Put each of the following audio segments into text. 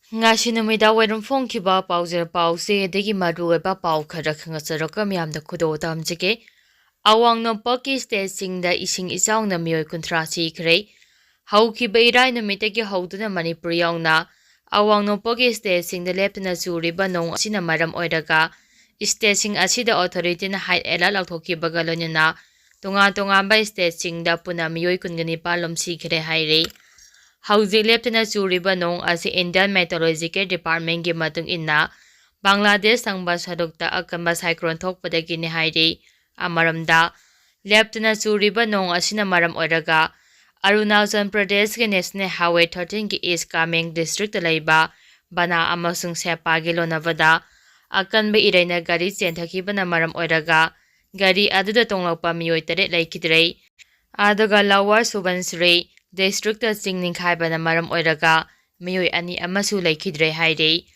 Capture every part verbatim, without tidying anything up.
ꯉꯁꯤ ꯅꯨꯃꯤꯗꯥꯡ ꯋꯥꯏꯔꯝ ꯐꯣꯡꯈꯤꯕ ꯄꯥꯎꯖꯦꯜ ꯄꯥꯎꯆꯦꯗꯒꯤ ꯃꯔꯨꯑꯣꯏꯕ ꯄꯥꯎ ꯈꯔ ꯈꯪꯍꯟꯖꯔꯒ ꯃꯤꯌꯥꯝꯗ ꯈꯨꯗꯣꯜ ꯇꯝꯖꯒꯦ꯫ ꯑꯋꯥꯡ ꯅꯣꯡꯄꯣꯛꯀꯤ ꯁ꯭ꯇꯦꯠꯁꯤꯡꯗ ꯏꯁꯤꯡ ꯏꯆꯥꯎꯅ ꯃꯤꯑꯣꯏ ꯀꯨꯟꯊ꯭ꯔꯥ ꯁꯤꯈ꯭ꯔꯦ꯫ ꯍꯧꯈꯤꯕ ꯏꯔꯥꯏ ꯅꯨꯃꯤꯠꯇꯒꯤ ꯍꯧꯗꯨꯅ ꯃꯅꯤꯄꯨꯔ ꯌꯥꯎꯅ ꯑꯋꯥꯡ ꯅꯣꯡꯄꯣꯛꯀꯤ ꯁ꯭ꯇꯦꯠꯁꯤꯡꯗ ꯂꯦꯞꯇꯅ ꯆꯨꯔꯤꯕ ꯅꯣꯡ ꯑꯁꯤꯅ ꯃꯔꯝ ꯑꯣꯏꯔꯒ ꯁ꯭ꯇꯦꯠꯁꯤꯡ ꯑꯁꯤꯗ ꯑꯣꯊꯣꯔꯤꯇꯤꯅ ꯍꯥꯏ ꯑꯦꯂꯔꯠ ꯂꯥꯎꯊꯣꯛꯈꯤꯕꯒ ꯂꯣꯏꯅꯅ ꯇꯣꯉꯥꯟ ꯇꯣꯉꯥꯟꯕ ꯁ꯭ꯇꯦꯠꯁꯤꯡꯗ ꯄꯨꯟꯅ ꯃꯤꯑꯣꯏ ꯀꯨꯟꯒ ꯅꯤꯄꯥꯟ ꯂꯣꯝ ꯁꯤꯈ꯭ꯔꯦ ꯍꯥꯏꯔꯤ꯫ ꯍꯧꯖꯤꯛ ꯂꯦꯞꯇꯅ ꯆꯨꯔꯤꯕ ꯅꯣꯡ ꯑꯁꯤ ꯏꯟꯗꯤꯌꯟ ꯃꯦꯇꯣꯔꯣꯂꯣꯖꯤꯀꯦꯜ ꯗꯤꯄꯥꯔꯠꯃꯦꯟꯒꯤ ꯃꯇꯨꯡ ꯏꯟꯅ ꯕꯪꯒ꯭ꯂꯥꯗꯦꯁ ꯊꯪꯕ ꯁꯔꯨꯛꯇ ꯑꯀꯟꯕ ꯁꯥꯏꯀ꯭ꯂꯣꯟ ꯊꯣꯛꯄꯗꯒꯤꯅꯤ ꯍꯥꯏꯔꯤ꯫ ꯑꯃꯔꯣꯝꯗ, ꯂꯦꯞꯇꯅ ꯆꯨꯔꯤꯕ ꯅꯣꯡ ꯑꯁꯤꯅ ꯃꯔꯝ ꯑꯣꯏꯔꯒ ꯑꯔꯨꯅꯥꯆꯜ ꯄ꯭ꯔꯗꯦꯁꯀꯤ ꯅꯦꯁꯅꯦꯜ ꯍꯥꯏꯋꯦ ꯊꯥꯔꯇꯤꯟꯒꯤ ꯏꯁ ꯀꯥꯃꯦꯡ ꯗꯤꯁꯇ꯭ꯔꯤꯛꯇ ꯂꯩꯕ ꯕꯅꯥ ꯑꯃꯁꯨꯡ ꯁꯦꯄꯥꯒꯤ ꯂꯣꯟꯅꯕꯗ ꯑꯀꯟꯕ ꯏꯔꯩꯅ ꯒꯥꯔꯤ ꯆꯦꯟꯊꯈꯤꯕꯅ ꯃꯔꯝ ꯑꯣꯏꯔꯒ ꯒꯥꯔꯤ ꯑꯗꯨꯗ ꯇꯣꯡꯂꯛꯄ ꯃꯤꯑꯣꯏ ꯇꯔꯦꯠ ꯂꯩꯈꯤꯗ꯭ꯔꯦ꯫ ꯑꯗꯨꯒ ꯂꯋꯥꯔ ꯁꯨꯕꯟꯁ꯭ꯔꯤ ꯗꯤꯁꯇ꯭ꯔꯤꯛꯇ ꯆꯤꯡ ꯅꯤꯡꯈꯥꯏꯕꯅ ꯃꯔꯝ ꯑꯣꯏꯔꯒ ꯃꯤꯑꯣꯏ ꯑꯅꯤ ꯑꯃꯁꯨ ꯂꯩꯈꯤꯗ꯭ꯔꯦ ꯍꯥꯏꯔꯤ꯫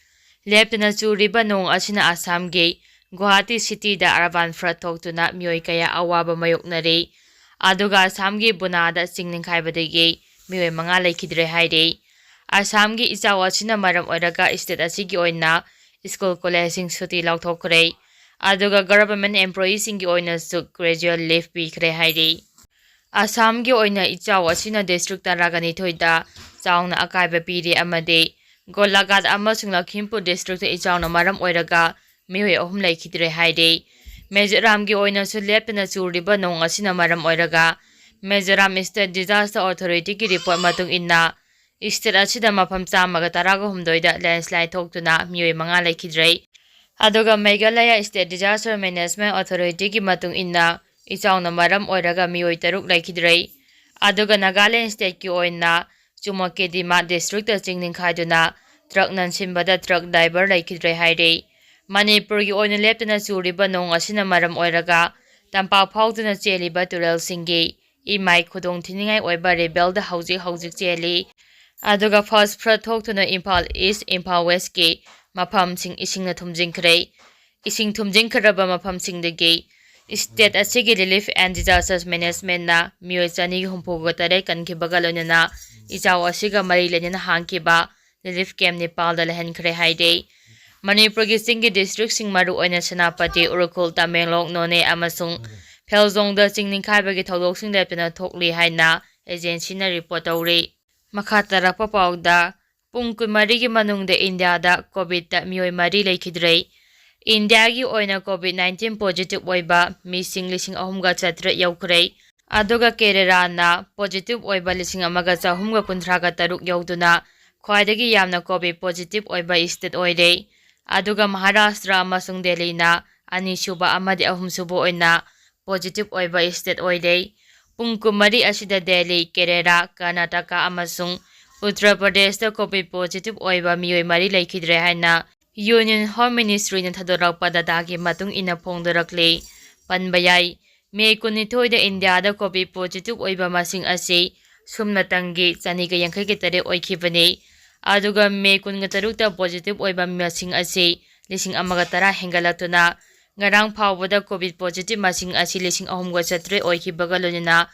ꯂꯦꯞꯇꯅ ꯆꯨꯔꯤꯕ ꯅꯣꯡ ꯑꯁꯤꯅ ꯑꯁꯥꯝꯒꯤ ꯒꯨꯋꯥꯍꯥꯇꯤ ꯁꯤꯇꯤꯗ ꯑꯔꯕꯥꯟ ꯐ꯭ꯂꯠ ꯊꯣꯛꯇꯨꯅ ꯃꯤꯑꯣꯏ ꯀꯌꯥ ꯑꯋꯥꯕ ꯃꯥꯌꯣꯛꯅꯔꯤ꯫ ꯑꯗꯨꯒ ꯑꯁꯥꯝꯒꯤ ꯕꯨꯅꯥꯗ ꯆꯤꯡ ꯅꯤꯡꯈꯥꯏꯕꯗꯒꯤ ꯃꯤꯑꯣꯏ ꯃꯉꯥ ꯂꯩꯈꯤꯗ꯭ꯔꯦ ꯍꯥꯏꯔꯤ꯫ ꯑꯁꯥꯝꯒꯤ ꯏꯆꯥꯎ ꯑꯁꯤꯅ ꯃꯔꯝ ꯑꯣꯏꯔꯒ ꯁ꯭ꯇꯦꯠ ꯑꯁꯤꯒꯤ ꯑꯣꯏꯅ ꯁ꯭ꯀꯨꯜ ꯀꯣꯂꯦꯖꯁꯤꯡ ꯁꯨꯇꯤ ꯂꯥꯎꯊꯣꯛꯈ꯭ꯔꯦ꯫ ꯑꯗꯨꯒ ꯒꯚꯔꯟꯃꯦꯟꯠ ꯑꯦꯝꯄ꯭ꯂꯣꯌꯤꯁꯤꯡꯒꯤ ꯑꯣꯏꯅꯁꯨ ꯒ꯭ꯔꯦꯖꯨꯋꯦꯜ ꯂꯤꯐ ꯄꯤꯈ꯭ꯔꯦ ꯍꯥꯏꯔꯤ꯫ ꯑꯁꯥꯝꯒꯤ ꯑꯣꯏꯅ ꯏꯆꯥꯎ ꯑꯁꯤꯅ ꯗꯤꯁꯇ꯭ꯔꯤꯛ ꯇꯔꯥꯒ ꯅꯤꯊꯣꯏꯗ ꯆꯥꯎꯅ ꯑꯀꯥꯏꯕ ꯄꯤꯔꯦ ꯑꯃꯗꯤ ꯒꯣꯂꯥꯘꯥꯠ ꯑꯃꯁꯨꯡ ꯂꯈꯤꯝꯄꯨꯔ ꯗꯤꯁꯇ꯭ꯔꯤꯛꯇ ꯏꯆꯥꯎꯅ ꯃꯔꯝ ꯑꯣꯏꯔꯒ ꯃꯤꯑꯣꯏ ꯑꯍꯨꯝ ꯂꯩꯈꯤꯗ꯭ꯔꯦ ꯍꯥꯏꯔꯤ꯫ ꯃꯤꯖꯣꯔꯥꯝꯒꯤ ꯑꯣꯏꯅꯁꯨ ꯂꯦꯞꯇꯅ ꯆꯨꯔꯤꯕ ꯅꯣꯡ ꯑꯁꯤꯅ ꯃꯔꯝ ꯑꯣꯏꯔꯒ ꯃꯤꯖꯣꯔꯥꯝ ꯁ꯭ꯇꯦꯠ ꯗꯤꯖꯥꯁꯇꯔ ꯑꯣꯊꯣꯔꯤꯇꯤꯒꯤ ꯔꯤꯄꯣꯔꯠ ꯃꯇꯨꯡ ꯏꯟꯅ ꯁ꯭ꯇꯦꯠ ꯑꯁꯤꯗ ꯃꯐꯝ ꯆꯥꯝꯃꯒ ꯇꯔꯥꯒ ꯍꯨꯝꯗꯣꯏꯗ ꯂꯦꯟꯁ꯭ꯂꯥꯏꯗ ꯊꯣꯛꯇꯨꯅ ꯃꯤꯑꯣꯏ ꯃꯉꯥ ꯂꯩꯈꯤꯗ꯭ꯔꯦ꯫ ꯑꯗꯨꯒ ꯃꯦꯘꯥꯂꯌꯥ ꯁ꯭ꯇꯦꯠ ꯗꯤꯖꯥꯁꯇꯔ ꯃꯦꯅꯦꯖꯃꯦꯟꯠ ꯑꯣꯊꯣꯔꯤꯇꯤꯒꯤ ꯃꯇꯨꯡ ꯏꯟꯅ ꯏꯆꯥꯎꯅ ꯃꯔꯝ ꯑꯣꯏꯔꯒ ꯃꯤꯑꯣꯏ ꯇꯔꯨꯛ ꯂꯩꯈꯤꯗ꯭ꯔꯦ꯫ ꯑꯗꯨꯒ ꯅꯥꯒꯥꯂꯦꯟ ꯁ꯭ꯇꯦꯠꯀꯤ ꯑꯣꯏꯅ ꯆꯨꯃꯣꯀꯦꯗꯤꯃꯥ ꯗꯤꯁꯇ꯭ꯔꯤꯛꯇ ꯆꯤꯡ ꯅꯤꯡꯈꯥꯏꯗꯨꯅ ꯇ꯭ꯔꯛ ꯅꯟꯁꯤꯟꯕꯗ ꯇ꯭ꯔꯛ ꯗ꯭ꯔꯥꯏꯚꯔ ꯂꯩꯈꯤꯗ꯭ꯔꯦ ꯍꯥꯏꯔꯤ꯫ ꯃꯅꯤꯄꯨꯔꯒꯤ ꯑꯣꯏꯅ ꯂꯦꯞꯇꯅ ꯆꯨꯔꯤꯕ ꯅꯣꯡ ꯑꯁꯤꯅ ꯃꯔꯝ ꯑꯣꯏꯔꯒ ꯇꯝꯄꯥꯛ ꯐꯥꯎꯗꯨꯅ ꯆꯦꯜꯂꯤꯕ ꯇꯨꯔꯦꯜꯁꯤꯡꯒꯤ ꯏꯃꯥꯏ ꯈꯨꯗꯣꯡ ꯊꯤꯅꯤꯡꯉꯥꯏ ꯑꯣꯏꯕ ꯂꯦꯚꯦꯜꯗ ꯍꯧꯖꯤꯛ ꯍꯧꯖꯤꯛ ꯆꯦꯜꯂꯤ꯫ ꯑꯗꯨꯒ ꯐ꯭ꯂꯥꯁ ꯐ꯭ꯂꯠ ꯊꯣꯛꯇꯨꯅ ꯏꯝꯐꯥꯜ ꯏꯁ, ꯏꯝꯐꯥꯜ ꯋꯦꯁꯀꯤ ꯃꯐꯝꯁꯤꯡ ꯏꯁꯤꯡꯅ ꯊꯨꯝꯖꯤꯟꯈ꯭ꯔꯦ꯫ ꯏꯁꯤꯡ ꯊꯨꯝꯖꯤꯟꯈ꯭ꯔꯕ ꯃꯐꯝꯁꯤꯡꯗꯒꯤ ꯁ꯭ꯇꯦꯠ ꯑꯁꯤꯒꯤ ꯔꯤꯂꯤꯐ ꯑꯦꯟ ꯗꯤꯖꯥꯁꯇꯔ ꯃꯦꯅꯦꯖꯃꯦꯟꯠꯅ ꯃꯤꯑꯣꯏ ꯆꯅꯤꯒ ꯍꯨꯝꯐꯨꯒ ꯇꯔꯦꯠ ꯀꯟꯈꯤꯕꯒ ꯂꯣꯏꯅꯅ ꯏꯆꯥꯎ ꯑꯁꯤꯒ ꯃꯔꯤ ꯂꯩꯅꯅ ꯍꯥꯡꯈꯤꯕ relief camp ꯅꯤꯄꯥꯜꯗ ꯂꯩꯍꯟꯈ꯭ꯔꯦ ꯍꯥꯏꯔꯤ꯫ ꯃꯅꯤꯄꯨꯔꯒꯤ ꯆꯤꯡꯒꯤ districtꯁꯤꯡ, ꯃꯔꯨꯑꯣꯏꯅ ꯁꯦꯅꯥꯄꯇꯤ, ꯎꯈ꯭ꯔꯨꯜ, ꯇꯃꯦꯡꯂꯣꯡ, ꯅꯣꯅꯦ ꯑꯃꯁꯨꯡ ꯐꯦꯜꯖꯣꯡꯗ ꯆꯤꯡ ꯅꯤꯡꯈꯥꯏꯕꯒꯤ ꯊꯧꯗꯣꯛꯁꯤꯡ ꯂꯦꯞꯇꯅ ꯊꯣꯛꯂꯤ ꯍꯥꯏꯅ agencyꯅ report ꯇꯧꯔꯤ꯫ ꯃꯈꯥ ꯇꯥꯔꯛꯄ ꯄꯥꯎꯗ, ꯄꯨꯡ ꯀꯨꯟꯃꯔꯤꯒꯤ ꯃꯅꯨꯡꯗ ꯏꯟꯗꯤꯌꯥꯗ COVIDꯇ ꯃꯤꯑꯣꯏ ꯃꯔꯤ ꯂꯩꯈꯤꯗ꯭ꯔꯦ꯫ ꯏꯟꯗꯤꯌꯥꯒꯤ ꯑꯣꯏꯅ COVID nineteen positive ꯑꯣꯏꯕ ꯃꯤꯁꯤꯡ ꯂꯤꯁꯤꯡ ꯑꯍꯨꯝꯒ ꯆꯥꯇ꯭ꯔꯦꯠ ꯌꯧꯈ꯭ꯔꯦ꯫ ꯑꯗꯨꯒ ꯀꯦꯔꯦꯂꯥꯅ positive ꯑꯣꯏꯕ ꯂꯤꯁꯤꯡ ꯑꯃꯒ ꯆꯍꯨꯝꯒ ꯀꯨꯟꯊ꯭ꯔꯥꯒ ꯇꯔꯨꯛ ꯌꯧꯗꯨꯅ ꯈ꯭ꯋꯥꯏꯗꯒꯤ ꯌꯥꯝꯅ COVID positive ꯑꯣꯏꯕ state ꯑꯣꯏꯔꯦ꯫ ꯑꯗꯨꯒ ꯃꯍꯥꯔꯥꯁꯇ꯭ꯔ ꯑꯃꯁꯨꯡ ꯗꯦꯜꯂꯤꯅ ꯑꯅꯤꯁꯨꯕ ꯑꯃꯗꯤ ꯑꯍꯨꯝꯁꯨꯕ ꯑꯣꯏꯅ positive ꯑꯣꯏꯕ state ꯑꯣꯏꯔꯦ꯫ ꯄꯨꯡ ꯀꯨꯟꯃꯔꯤ ꯑꯁꯤꯗ ꯗꯦꯜꯂꯤ, ꯀꯦꯔꯦꯂꯥ, ꯀꯔꯅꯥꯇꯀꯥ ꯑꯃꯁꯨꯡ ꯎꯠꯇꯔ ꯄ꯭ꯔꯗꯦꯁꯇ COVID positive ꯑꯣꯏꯕ ꯃꯤꯑꯣꯏ ꯃꯔꯤ ꯂꯩꯈꯤꯗ꯭ꯔꯦ ꯍꯥꯏꯅ Union Home Ministryꯅ ꯊꯥꯗꯣꯔꯛꯄ dataꯒꯤ ꯃꯇꯨꯡ ꯏꯟꯅ ꯐꯣꯡꯗꯣꯔꯛꯂꯤ꯫ ꯄꯟꯕ ꯌꯥꯏ, ꯃꯦ ꯀꯨꯟꯅꯤꯊꯣꯏꯗ ꯏꯟꯗꯤꯌꯥꯗ COVID positive ꯑꯣꯏꯕ ꯃꯁꯤꯡ ꯑꯁꯤ ꯁꯨꯞꯅꯇꯪꯒꯤ ꯆꯅꯤꯒ ꯌꯥꯡꯈꯩꯒ ꯇꯔꯦꯠ ꯑꯣꯏꯈꯤꯕꯅꯤ꯫ ꯑꯗꯨꯒ ꯃꯦ ꯀꯨꯟꯒ ꯇꯔꯨꯛꯇ positive ꯑꯣꯏꯕ ꯃꯁꯤꯡ ꯑꯁꯤ ꯂꯤꯁꯤꯡ ꯑꯃꯒ ꯇꯔꯥ ꯍꯦꯟꯒꯠꯂꯛꯇꯨꯅ ꯉꯔꯥꯡ ꯐꯥꯎꯕꯗ COVID positive ꯃꯁꯤꯡ ꯑꯁꯤ ꯂꯤꯁꯤꯡ ꯑꯍꯨꯝꯒ ꯆꯥꯇ꯭ꯔꯦꯠ ꯑꯣꯏꯈꯤꯕꯒ ꯂꯣꯏꯅꯅ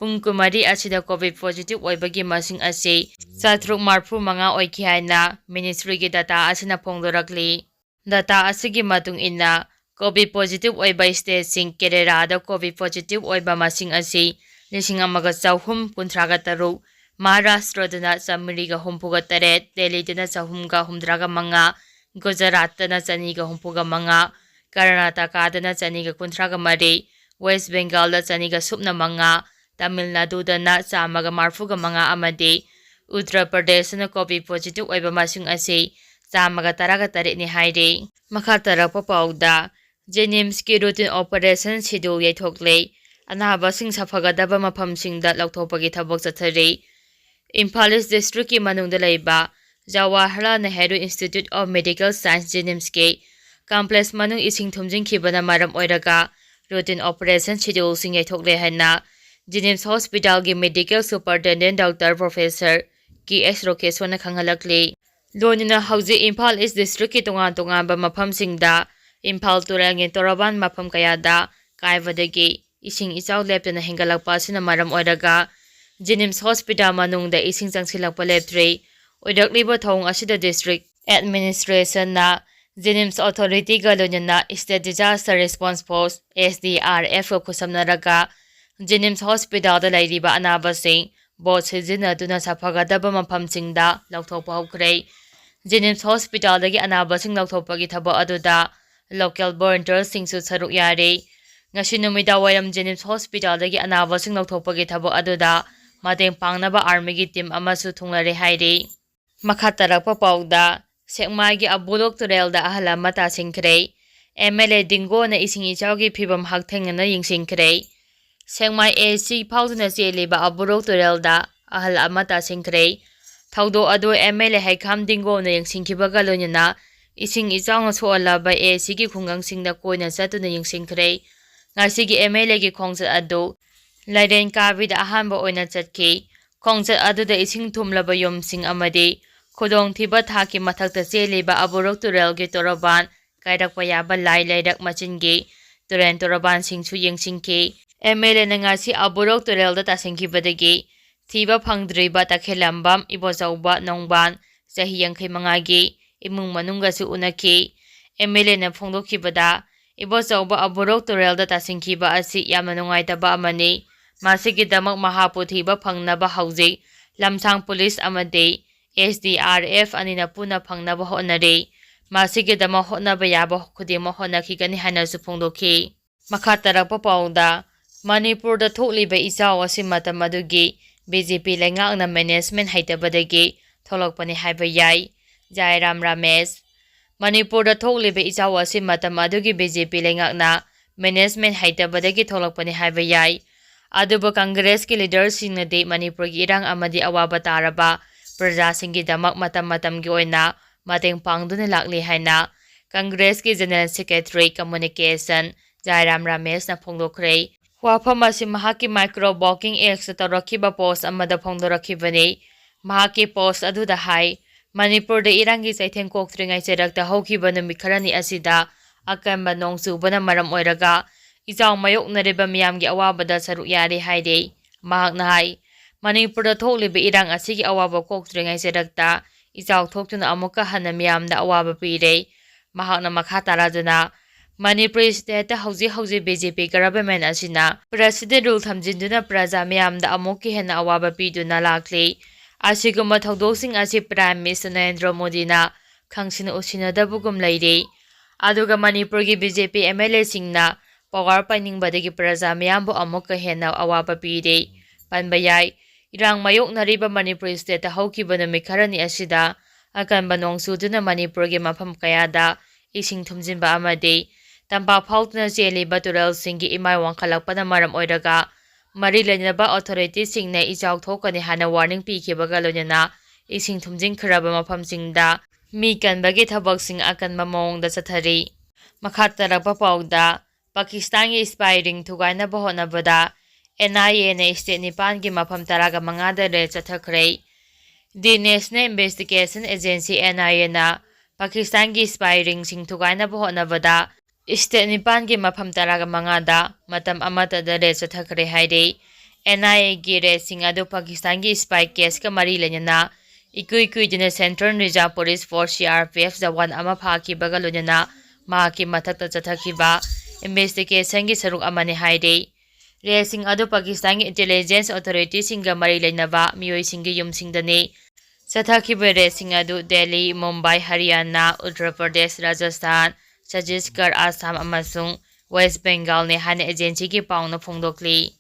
ꯄꯨꯡ ꯀꯨꯟꯃꯔꯤ ꯑꯁꯤꯗ COVID positive ꯑꯣꯏꯕꯒꯤ ꯃꯁꯤꯡ ꯑꯁꯤ ꯆꯥꯇ꯭ꯔꯨꯛ ꯃꯔꯤꯐꯨ ꯃꯉꯥ ꯑꯣꯏꯈꯤ ꯍꯥꯏꯅ ministryꯒꯤ data ꯑꯁꯤꯅ ꯐꯣꯡꯗꯣꯔꯛꯂꯤ꯫ Data ꯑꯁꯤꯒꯤ ꯃꯇꯨꯡ ꯏꯟꯅ COVID positive ꯑꯣꯏꯕ stateꯁꯤꯡ, ꯀꯦꯔꯦꯂꯥꯗ COVID positive ꯑꯣꯏꯕ ꯃꯁꯤꯡ ꯑꯁꯤ ꯂꯤꯁꯤꯡ ꯑꯃꯒ ꯆꯍꯨꯝ ꯀꯨꯟꯊ꯭ꯔꯥꯒ ꯇꯔꯨꯛ, ꯃꯍꯥꯔꯥꯁꯇ꯭ꯔꯗꯅ ꯆꯥꯃꯔꯤꯒ ꯍꯨꯝꯐꯨꯒ ꯇꯔꯦꯠ, ꯗꯦꯜꯂꯤꯗꯅ ꯆꯍꯨꯝꯒ ꯍꯨꯝꯗ꯭ꯔꯥꯒ ꯃꯉꯥ, ꯒꯨꯖꯔꯥꯠꯇꯅ ꯆꯅꯤꯒ ꯍꯨꯝꯐꯨꯒ ꯃꯉꯥ, ꯀꯔꯅꯥꯇꯀꯥꯗꯅ ꯆꯅꯤꯒ ꯀꯨꯟꯊ꯭ꯔꯥꯒ ꯃꯔꯤ, ꯋꯦꯁ ꯕꯦꯡꯒꯥꯜꯗ ꯆꯅꯤꯒ ꯁꯨꯞꯅ ꯃꯉꯥ, ꯇꯥꯃꯤꯜ ꯅꯥꯗꯨꯗꯅ ꯆꯥꯝꯃꯒ ꯃꯔꯤꯐꯨꯒ ꯃꯉꯥ ꯑꯃꯗꯤ ꯎꯠꯇꯔ ꯄ꯭ꯔꯗꯦꯁꯇꯅ COVID positive ꯑꯣꯏꯕ ꯃꯁꯤꯡ ꯑꯁꯤ ꯆꯥꯝꯃꯒ ꯇꯔꯥꯒ ꯇꯔꯦꯠꯅꯤ ꯍꯥꯏꯔꯤ꯫ ꯃꯈꯥ ꯇꯥꯔꯛꯄ ꯄꯥꯎꯗ, JNIMSꯀꯤ routine operation schedule ꯌꯩꯊꯣꯛꯂꯦ꯫ ꯑꯅꯥꯕꯁꯤꯡ ꯁꯥꯐꯒꯗꯕ ꯃꯐꯝꯁꯤꯡꯗ ꯂꯧꯊꯣꯛꯄꯒꯤ ꯊꯕꯛ ꯆꯠꯊꯔꯤ꯫ ꯏꯝꯐꯥꯜ East districtꯀꯤ ꯃꯅꯨꯡꯗ ꯂꯩꯕ Jawaharlal Nehru Institute of Medical Science, JNIMSꯀꯤ complex ꯃꯅꯨꯡ ꯏꯁꯤꯡ ꯊꯨꯝꯖꯤꯟꯈꯤꯕꯅ ꯃꯔꯝ ꯑꯣꯏꯔꯒ routine operation scheduleꯁꯤꯡ ꯌꯩꯊꯣꯛꯂꯦ ꯍꯥꯏꯅ JNIMS Hospitalꯒꯤ Medical Superintendent Doctor Professor K S ꯔꯣꯀꯦꯁꯣꯔꯅ ꯈꯪꯍꯜꯂꯛꯂꯤ꯫ ꯂꯣꯏꯅꯅ ꯍꯧꯖꯤꯛ ꯏꯝꯐꯥꯜ East districtꯀꯤ ꯇꯣꯉꯥꯟ ꯇꯣꯉꯥꯟꯕ ꯃꯐꯝꯁꯤꯡꯗ ꯏꯝꯐꯥꯜ ꯇꯨꯔꯦꯜꯒꯤ ꯇꯣꯔꯕꯥꯟ ꯃꯐꯝ ꯀꯌꯥꯗ ꯀꯥꯏꯕꯗꯒꯤ ꯏꯁꯤꯡ ꯏꯆꯥꯎ ꯂꯦꯞꯇꯅ ꯍꯦꯟꯒꯠꯂꯛꯄ ꯑꯁꯤꯅ ꯃꯔꯝ ꯑꯣꯏꯔꯒ JNIMS Hospital ꯃꯅꯨꯡꯗ ꯏꯁꯤꯡ ꯆꯪꯁꯤꯜꯂꯛꯄ ꯂꯦꯞꯇ꯭ꯔꯤ꯫ ꯑꯣꯏꯔꯛꯂꯤꯕ ꯊꯧꯑꯣꯡ ꯑꯁꯤꯗ district administrationꯅ JNIMS authorityꯒ ꯂꯣꯏꯅꯅ State Disaster Response Force, S D R Fꯀ ꯈꯨꯠꯁꯝꯅꯔꯒ JNIMS hospitalꯗ ꯂꯩꯔꯤꯕ ꯑꯅꯥꯕꯁꯤꯡ boat ꯁꯤꯖꯤꯟꯅꯗꯨꯅ ꯁꯥꯐꯒꯗꯕ ꯃꯐꯝꯁꯤꯡꯗ ꯂꯧꯊꯣꯛꯄ ꯍꯧꯈ꯭ꯔꯦ꯫ JNIMS hospitalꯗꯒꯤ ꯑꯅꯥꯕꯁꯤꯡ ꯂꯧꯊꯣꯛꯄꯒꯤ ꯊꯕꯛ ꯑꯗꯨꯗ local volunteersꯁꯤꯡꯁꯨ ꯁꯔꯨꯛ ꯌꯥꯔꯤ꯫ ꯉꯁꯤ ꯅꯨꯃꯤꯗꯥꯡ ꯋꯥꯏꯔꯝ JNIMS hospitalꯗꯒꯤ ꯑꯅꯥꯕꯁꯤꯡ ꯂꯧꯊꯣꯛꯄꯒꯤ ꯊꯕꯛ ꯑꯗꯨꯗ ꯃꯇꯦꯡ ꯄꯥꯡꯅꯕ armyꯒꯤ team ꯑꯃꯁꯨ ꯊꯨꯡꯂꯔꯦ ꯍꯥꯏꯔꯤ꯫ ꯃꯈꯥ ꯇꯥꯔꯛꯄ ꯄꯥꯎꯗ, ꯁꯦꯛꯃꯥꯏꯒꯤ ꯑꯕꯨꯂꯣꯛ ꯇꯨꯔꯦꯜꯗ ꯑꯍꯜ ꯑꯃ ꯇꯥꯁꯤꯟꯈ꯭ꯔꯦ꯫ MLA ꯗꯤꯡꯒꯣꯅ ꯏꯁꯤꯡ ꯏꯆꯥꯎꯒꯤ ꯐꯤꯕꯝ ꯍꯛꯊꯦꯡꯅꯅ ꯌꯦꯡꯁꯤꯟꯈ꯭ꯔꯦ꯫ ꯁꯦꯛꯃꯥꯏ AC ꯐꯥꯎꯗꯨꯅ ꯆꯦꯜꯂꯤꯕ ꯑꯕꯨꯔꯣꯛ ꯇꯨꯔꯦꯜꯗ ꯑꯍꯜ ꯑꯃ ꯇꯥꯁꯤꯟꯈ꯭ꯔꯦ꯫ ꯊꯧꯗꯣꯛ ꯑꯗꯨ MLA ꯍꯩꯈꯥꯝ ꯗꯤꯡꯒꯣꯅ ꯌꯦꯡꯁꯤꯟꯈꯤꯕꯒ ꯂꯣꯏꯅꯅ ꯏꯁꯤꯡ ꯏꯆꯥꯎꯅ ꯁꯣꯛꯍꯜꯂꯕ ACꯒꯤ ꯈꯨꯡꯒꯪꯁꯤꯡꯗ ꯀꯣꯏꯅ ꯆꯠꯇꯨꯅ ꯌꯦꯡꯁꯤꯟꯈ꯭ꯔꯦ꯫ ꯉꯁꯤꯒꯤ MLAꯒꯤ ꯈꯣꯡꯆꯠ ꯑꯗꯨ ꯂꯥꯏꯔꯦꯟ ꯀꯥꯕꯤꯗ ꯑꯍꯥꯟꯕ ꯑꯣꯏꯅ ꯆꯠꯈꯤ꯫ ꯈꯣꯡꯆꯠ ꯑꯗꯨꯗ ꯏꯁꯤꯡ ꯊꯨꯝꯂꯕ ꯌꯨꯝꯁꯤꯡ ꯑꯃꯗꯤ ꯈꯨꯗꯣꯡꯊꯤꯕ ꯊꯥꯛꯀꯤ ꯃꯊꯛꯇ ꯆꯦꯜꯂꯤꯕ ꯑꯕꯨꯔꯣꯛ ꯇꯨꯔꯦꯜꯒꯤ ꯇꯣꯔꯕꯥꯟ ꯀꯥꯏꯔꯛꯄ ꯌꯥꯕ ꯂꯥꯏ ꯂꯩꯔꯛ ꯃꯆꯤꯟꯒꯤ ꯇꯨꯔꯦꯟ ꯇꯣꯔꯕꯥꯟꯁꯤꯡꯁꯨ ꯌꯦꯡꯁꯤꯟꯈꯤ꯫ MLAꯅ ꯉꯁꯤ ꯑꯕꯨꯔꯣꯛ ꯇꯨꯔꯦꯜꯗ ꯇꯥꯁꯤꯟꯈꯤꯕꯗꯒꯤ ꯊꯤꯕ ꯐꯪꯗ꯭ꯔꯤꯕ ꯇꯈꯦꯜꯂꯝꯕꯝ ꯏꯕꯣꯆꯧꯕ ꯅꯣꯡꯕꯥꯟ, ꯆꯍꯤ ꯌꯥꯡꯈꯩ ꯃꯉꯥꯒꯤ, ꯏꯃꯨꯡ ꯃꯅꯨꯡꯒꯁꯨ ꯎꯅꯈꯤ꯫ MLAꯅ ꯐꯣꯡꯗꯣꯛꯈꯤꯕꯗ, ꯏꯕꯣꯆꯧꯕ ꯑꯕꯨꯔꯣꯛ ꯇꯨꯔꯦꯜꯗ ꯇꯥꯁꯤꯟꯈꯤꯕ ꯑꯁꯤ ꯌꯥꯝꯅ ꯅꯨꯡꯉꯥꯏꯇꯕ ꯑꯃꯅꯤ꯫ ꯃꯁꯤꯒꯤꯗꯃꯛ ꯃꯍꯥꯛꯄꯨ ꯊꯤꯕ ꯐꯪꯅꯕ ꯍꯧꯖꯤꯛ ꯂꯝꯁꯥꯡ ꯄꯨꯂꯤꯁ ꯑꯃꯗꯤ S D R F ꯑꯅꯤꯅ ꯄꯨꯟꯅ ꯐꯪꯅꯕ ꯍꯣꯠꯅꯔꯤ꯫ ꯃꯁꯤꯒꯤꯗꯃꯛ ꯍꯣꯠꯅꯕ ꯌꯥꯕ ꯈꯨꯗꯤꯡꯃꯛ ꯍꯣꯠꯅꯈꯤꯒꯅꯤ ꯍꯥꯏꯅꯁꯨ ꯐꯣꯡꯗꯣꯛꯈꯤ꯫ ꯃꯈꯥ ꯇꯥꯔꯛꯄ ꯄꯥꯎꯗ, ꯃꯅꯤꯄꯨꯔꯗ ꯊꯣꯛꯂꯤꯕ ꯏꯆꯥꯎ ꯑꯁꯤ ꯃꯇꯝ ꯑꯗꯨꯒꯤ BJP ꯂꯩꯉꯥꯛꯅ management ꯍꯩꯇꯕꯗꯒꯤ ꯊꯣꯛꯂꯛꯄꯅꯤ ꯍꯥꯏꯕ ꯌꯥꯏ꯫ ꯖꯥꯏꯔꯥꯝ ꯔꯥꯃꯦꯁ꯫ ꯃꯅꯤꯄꯨꯔꯗ ꯊꯣꯛꯂꯤꯕ ꯏꯆꯥꯎ ꯑꯁꯤ ꯃꯇꯝ ꯑꯗꯨꯒꯤ BJP ꯂꯩꯉꯥꯛꯅ management ꯍꯩꯇꯕꯗꯒꯤ ꯊꯣꯛꯂꯛꯄꯅꯤ ꯍꯥꯏꯕ ꯌꯥꯏ꯫ ꯑꯗꯨꯕꯨ ꯀꯪꯒ꯭ꯔꯦꯁꯀꯤ leaderꯁꯤꯡꯅꯗꯤ ꯃꯅꯤꯄꯨꯔꯒꯤ ꯏꯔꯥꯡ ꯑꯃꯗꯤ ꯑꯋꯥꯕ ꯇꯥꯔꯕ ꯄ꯭ꯔꯖꯥꯁꯤꯡꯒꯤꯗꯃꯛ ꯃꯇꯝ ꯃꯇꯝꯒꯤ ꯑꯣꯏꯅ ꯃꯇꯦꯡ ꯄꯥꯡꯗꯨꯅ ꯂꯥꯛꯂꯤ ꯍꯥꯏꯅ ꯀꯪꯒ꯭ꯔꯦꯁꯀꯤ General Secretary Communication ꯖꯥꯏꯔꯥꯝ ꯔꯥꯃꯦꯁꯅ ꯐꯣꯡꯗꯣꯛꯈ꯭ꯔꯦ꯫ ꯋꯥꯐꯝ ꯑꯁꯤ ꯃꯍꯥꯛꯀꯤ Micro Blogging Xꯇ ꯇꯧꯔꯛꯈꯤꯕ post ꯑꯃꯗ ꯐꯣꯡꯗꯣꯔꯛꯈꯤꯕꯅꯤ꯫ ꯃꯍꯥꯛꯀꯤ post ꯑꯗꯨꯗ ꯍꯥꯏ, ꯃꯅꯤꯄꯨꯔꯗ ꯏꯔꯥꯡꯒꯤ ꯆꯩꯊꯦꯡ ꯀꯣꯛꯇ꯭ꯔꯤꯉꯩ ꯆꯩꯔꯛꯇ ꯍꯧꯈꯤꯕ ꯅꯨꯃꯤꯠ ꯈꯔꯅꯤ ꯑꯁꯤꯗ ꯑꯀꯟꯕ ꯅꯣꯡ ꯆꯨꯕꯅ ꯃꯔꯝ ꯑꯣꯏꯔꯒ ꯏꯆꯥꯎ ꯃꯥꯌꯣꯛꯅꯔꯤꯕ ꯃꯤꯌꯥꯝꯒꯤ ꯑꯋꯥꯕꯗ ꯁꯔꯨꯛ ꯌꯥꯔꯤ ꯍꯥꯏꯔꯤ꯫ ꯃꯍꯥꯛꯅ ꯍꯥꯏ, ꯃꯅꯤꯄꯨꯔꯗ ꯊꯣꯛꯂꯤꯕ ꯏꯔꯥꯡ ꯑꯁꯤꯒꯤ ꯑꯋꯥꯕ ꯀꯣꯛꯇ꯭ꯔꯤꯉꯩ ꯆꯩꯔꯛꯇ ꯏꯆꯥꯎ ꯊꯣꯛꯇꯨꯅ ꯑꯃꯨꯛꯀ ꯍꯟꯅ ꯃꯤꯌꯥꯝꯗ ꯑꯋꯥꯕ ꯄꯤꯔꯦ꯫ ꯃꯍꯥꯛꯅ ꯃꯈꯥ ꯇꯥꯔꯗꯨꯅ, ꯃꯅꯤꯄꯨꯔ ꯁ꯭ꯇꯦꯠꯇ ꯍꯧꯖꯤꯛ ꯍꯧꯖꯤꯛ ꯕꯤ ꯖꯦ ꯄꯤ ꯒꯚꯔꯟꯃꯦꯟ ꯑꯁꯤꯅ ꯄ꯭ꯔꯦꯁꯤꯗꯦꯟ ꯔꯨꯜ ꯊꯝꯖꯤꯟꯗꯨꯅ ꯄ꯭ꯔꯖꯥ ꯃꯤꯌꯥꯝꯗ ꯑꯃꯨꯛꯀ ꯍꯦꯟꯅ ꯑꯋꯥꯕ ꯄꯤꯗꯨꯅ ꯂꯥꯛꯂꯤ꯫ ꯑꯁꯤꯒꯨꯝꯕ ꯊꯧꯗꯣꯛꯁꯤꯡ ꯑꯁꯤ ꯄ꯭ꯔꯥꯏꯝ ꯃꯤꯅꯤꯁꯇꯔ ꯅꯔꯦꯟꯗ꯭ꯔ ꯃꯣꯗꯤꯅ ꯈꯪꯁꯤꯟ ꯎꯁꯤꯟꯅꯗꯕꯒꯨꯝ ꯂꯩꯔꯤ꯫ ꯑꯗꯨꯒ ꯃꯅꯤꯄꯨꯔꯒꯤ B J P M L ꯑꯦꯁꯤꯡꯅ ꯄꯋꯥꯔ ꯄꯥꯏꯅꯤꯡꯕꯗꯒꯤ ꯄ꯭ꯔꯖꯥ ꯃꯤꯌꯥꯝꯕꯨ ꯑꯃꯨꯛꯀ ꯍꯦꯟꯅ ꯑꯋꯥꯕ ꯄꯤꯔꯤ꯫ ꯄꯟꯕ ꯌꯥꯏ, ꯏꯔꯥꯡ ꯃꯥꯌꯣꯛꯅꯔꯤꯕ ꯃꯅꯤꯄꯨꯔ ꯁ꯭ꯇꯦꯠꯇ ꯍꯧꯈꯤꯕ ꯅꯨꯃꯤꯠ ꯈꯔꯅꯤ ꯑꯁꯤꯗ ꯑꯀꯟꯕ ꯅꯣꯡ ꯆꯨꯗꯨꯅ ꯃꯅꯤꯄꯨꯔꯒꯤ ꯃꯐꯝ ꯀꯌꯥꯗ ꯏꯁꯤꯡ ꯊꯨꯝꯖꯤꯟꯕ ꯑꯃꯗꯤ ꯇꯝꯄꯥꯛ ꯐꯥꯎꯗꯨꯅ ꯆꯦꯜꯂꯤꯕ ꯇꯨꯔꯦꯜꯁꯤꯡꯒꯤ ꯏꯃꯥꯏ ꯋꯥꯡꯈꯠꯂꯛꯄꯅ ꯃꯔꯝ ꯑꯣꯏꯔꯒ ꯃꯔꯤ ꯂꯩꯅꯕ ꯑꯣꯊꯣꯔꯤꯇꯤꯁꯤꯡꯅ ꯏꯆꯥꯎ ꯊꯣꯛꯀꯅꯤ ꯍꯥꯏꯅ ꯋꯥꯔꯅꯤꯡ ꯄꯤꯈꯤꯕꯒ ꯂꯣꯏꯅꯅ ꯏꯁꯤꯡ ꯊꯨꯝꯖꯤꯟꯈ꯭ꯔꯕ ꯃꯐꯝꯁꯤꯡꯗ ꯃꯤ ꯀꯟꯕꯒꯤ ꯊꯕꯛꯁꯤꯡ ꯑꯀꯟꯕ ꯃꯑꯣꯡꯗ ꯆꯠꯊꯔꯤ꯫ ꯃꯈꯥ ꯇꯥꯔꯛꯄ ꯄꯥꯎꯗ, ꯄꯥꯀꯤꯁꯇꯥꯟꯒꯤ ꯁ꯭ꯄꯥꯏ ꯔꯤꯡ ꯊꯨꯒꯥꯏꯅꯕ ꯍꯣꯠꯅꯕꯗ ꯑꯦꯟ ꯑꯥꯏ ꯑꯦꯅ ꯁ꯭ꯇꯦꯠ ꯅꯤꯄꯥꯟꯒꯤ ꯃꯐꯝ ꯇꯔꯥꯒ ꯃꯉꯥꯗ ꯔꯦꯗ ꯆꯠꯊꯈ꯭ꯔꯦ꯫ The national investigation agency, N I ꯑꯦꯅ ꯄꯥꯀꯤꯁꯇꯥꯟꯒꯤ ꯁ꯭ꯄꯥꯏ ꯔꯤꯡꯁꯤꯡ ꯊꯨꯒꯥꯏꯅꯕ ꯍꯣꯠꯅꯕꯗ ꯁ꯭ꯇꯦꯠ ꯅꯤꯄꯥꯟꯒꯤ ꯃꯐꯝ ꯇꯔꯥꯒ ꯃꯉꯥꯗ ꯃꯇꯝ ꯑꯃꯠꯇꯗ ꯔꯦꯗ ꯆꯠꯊꯈ꯭ꯔꯦ ꯍꯥꯏꯔꯤ꯫ ꯑꯦꯟ ꯑꯥꯏ ꯑꯦꯒꯤ ꯔꯦꯗꯁꯤꯡ ꯑꯗꯨ ꯄꯥꯀꯤꯁꯇꯥꯟꯒꯤ ꯁ꯭ꯄꯥꯏ ꯀꯦꯁꯀ ꯃꯔꯤ ꯂꯩꯅꯅ ꯏꯀꯨꯏ ꯀꯨꯏꯗꯅ central reserve police force, C R P F, jawan ꯑꯃ ꯐꯥꯈꯤꯕꯒ ꯂꯣꯏꯅꯅ ꯃꯍꯥꯛꯀꯤ ꯃꯊꯛꯇ ꯆꯠꯊꯈꯤꯕ ꯏꯟꯚꯦꯁꯇꯤꯒꯦꯁꯟꯒꯤ ꯁꯔꯨꯛ ꯑꯃꯅꯤ ꯍꯥꯏꯔꯤ꯫ ꯔꯦꯗꯁꯤꯡ ꯑꯗꯨ ꯄꯥꯀꯤꯁꯇꯥꯟꯒꯤ ꯏꯟꯇꯦꯂꯤꯖꯦꯟꯁ ꯑꯣꯊꯣꯔꯤꯇꯤꯁꯤꯡꯒ ꯃꯔꯤ ꯂꯩꯅꯕ ꯃꯤꯑꯣꯏꯁꯤꯡꯒꯤ ꯌꯨꯝꯁꯤꯡꯗꯅꯤ꯫ ꯆꯠꯊꯈꯤꯕ ꯔꯦꯗꯁꯤꯡ ꯑꯗꯨ ꯗꯦꯜꯂꯤ, ꯃꯨꯝꯕꯥꯏ, ꯍꯔꯤꯌꯥꯅꯥ, ꯎꯠꯇꯔ ꯄ꯭ꯔꯗꯦꯁ, ꯔꯥꯖꯁꯊꯥꯟ, ꯆꯇꯤꯁꯒꯔ, ꯑꯁꯥꯝ ꯑꯃꯁꯨꯡ ꯋꯦꯁ ꯕꯦꯡꯒꯥꯜꯅꯤ ꯍꯥꯏꯅ ꯑꯦꯖꯦꯟꯁꯤꯒꯤ ꯄꯥꯎꯅ ꯐꯣꯡꯗꯣꯛꯂꯤ꯫